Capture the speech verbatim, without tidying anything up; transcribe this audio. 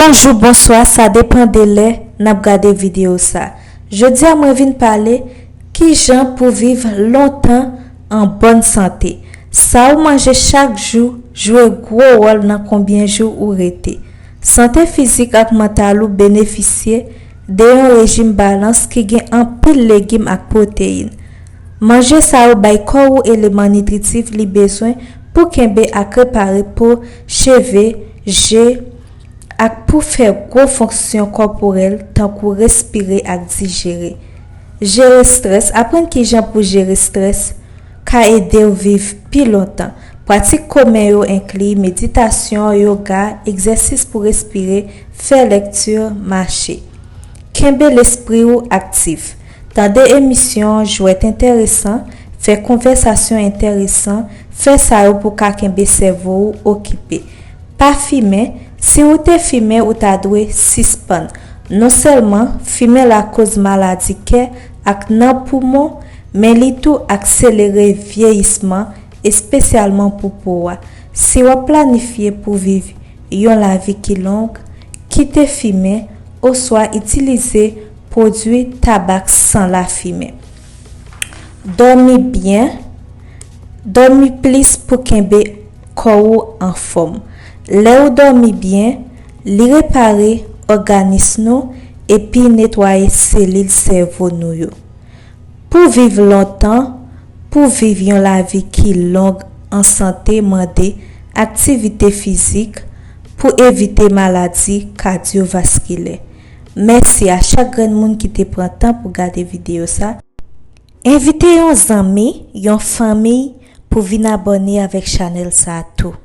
Bonjou, bonswa, sa depann de lè n ap gade videyo sa. Jodi a mwen vin pale kijan pou viv lontan an bòn sante. Sa ou manje chak jou jwe gwo wòl nan konbyen jou ou rete. Sante fizik ak mantal ou benefisye de yon rejim balans ki gen anpil legim ak pwoteyin. Manje sa yo bay kò ou eleman nitritif li bezwen pou kenbe ak repare po, cheve, je, ak pou fè gwo fonksyon kòporèl tankou respire ak dijere. Jere estrès. Aprann kijan pou jere estrès ka ede w viv pi lontan. Pratik komen yo enkli meditasyon, yoga, egzèsis pou respire, fè lekti, mache. Kenbe lespri w aktif. Tande emisyon, jwèt enteresan, fè konvèsasyon enteresan, fè sa yo pou ka kenbe sèvo w okipe. Pa fimen. Si ou te fimen, ou ta dwe sispann. Non sèlman fimen lakoz maladi kè ak nan poumon, men li tou akselere vyeyisman, espesyalman pou po a. Si w ap planifye pou viv yon lavi ki long, kite fimen oswa itilize pwodui tabak san lafimen. Dòmi byen. Dòmi plis pou kenbe kò ou anfòm. Lè ou dòmi byen, li repare òganis nou epi netwaye selil sèvo nou yo. Pou viv lontan, pou viv yon lavi ki long an sante mande aktivite fizik pou evite maladi kadyovaskilè. Mèsi a chak grenn moun ki te pran tan pou gade videyo sa. Envite yon zanmi, yon fanmi pou vin abòne avèk chanèl sa tou.